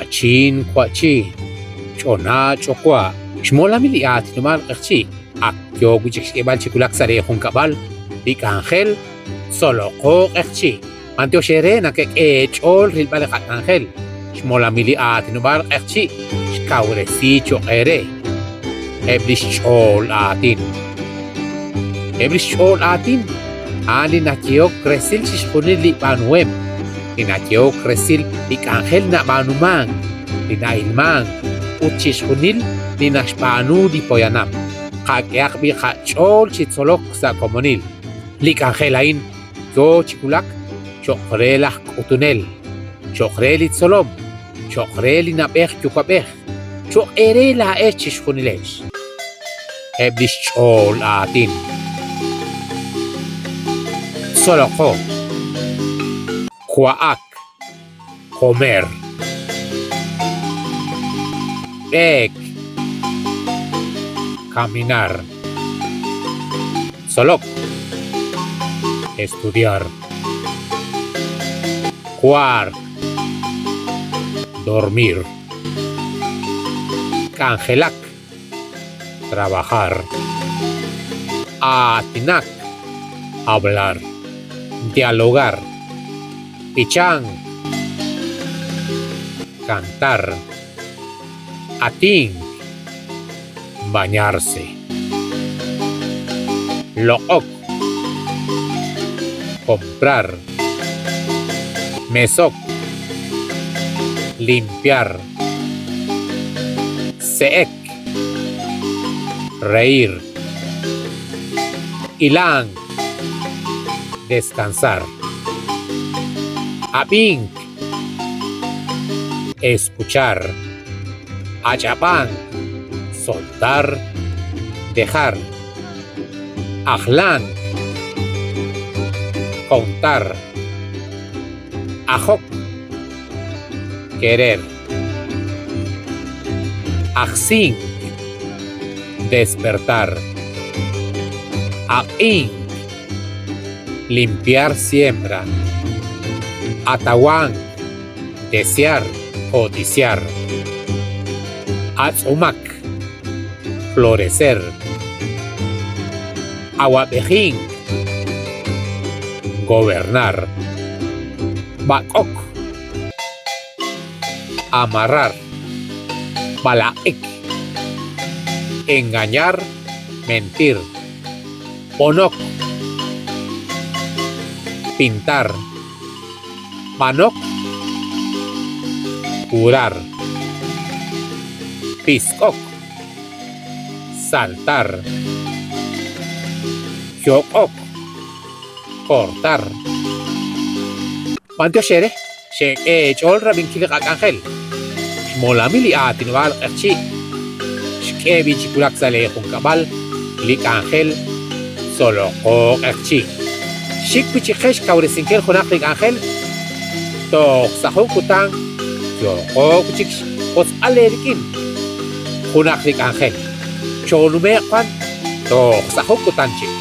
Wa'chin, wa'chi, ch'ona, ch'owa'. Xmolamil li aatinob'aal q'eqchi' ak yoo wi' chik xk'eeb'al chi wulak sa' lee junkab'al li k'anjel Tzoloqo Q'eqchi'. B'antiox eere nakek'e eech'ool rilb'al li qak'anjel. Xmolamil li aatinob'aal q'eqchi' xkawresi cho'q eere eb' li xch'ool aatin. Eb' li xch'ool aatin a'an li nayehok resil chixjunil li b'aanuhem, li nayehok resil li k'anjel nab'aanumank, li na'ilmank ut chixjunil li naxb'aanu li poyanam. Qak'ehaq b'i' qach'ool chi tzolok sa' komonil. Li k'anjel a'in yoo chi wulak cho'q re laj k'utunel, cho'q re li tzolom, cho'q re li na'b'ej yuwa'b'ej, cho'q eere laa'ex chixjunilex. Eb' li xch'ool aatin. Tzoloqo. Wa'ak. Comer. B'eek. Caminar. Tzolok. Estudiar. Wark. Dormir. K'anjelak. Trabajar. Aatinak. Hablar. Dialogar. B'ichank. Cantar. Atink. Bañarse. Loq'ok. Comprar. Mesok. Limpiar. Se'ek. Reír. Hilank. Descansar. Ab'ink. Escuchar. Ach'ab'ank. Soltar. Dejar. Ajlank. Contar. Ajok. Querer. Ajsink. Despertar. Aq'ink. Limpiar siembra. Atawank. Desear, codiciar. Atz'umak. Florecer. Awab'ejink. Gobernar. B'ak'ok. Amarrar. B'alaq'ik. Engañar, mentir. B'onok. Pintar. B'anok. Curar. Pisk'ok. Saltar. Yok'ok. Cortar. B'antiox eere, xeek'e eech'ool rab'inkil li qak'anjel. Xmolamil li aatinob'aal q'eqchi' xk'e b'i' chi wulak sa' lee junkab'al li k'anjel Tzoloqo Q'eqchi'. Xik wi' chi qe xkawresinkil junaq li k'anjel toj sa' jun kutan yooqo wi' chik xwotzb'al eerik'in junaq li k'anjel. Choonume'q wan toj sa' jun kutan chik.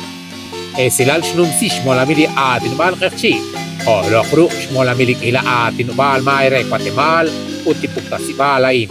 Esilal xnumsi xmolamil li aatinob'aal Q'eqchi', jo' loq ruq' xmolamil li k'iila aatinob'aal maay re Watemaal ut li puktasib'aal a'in.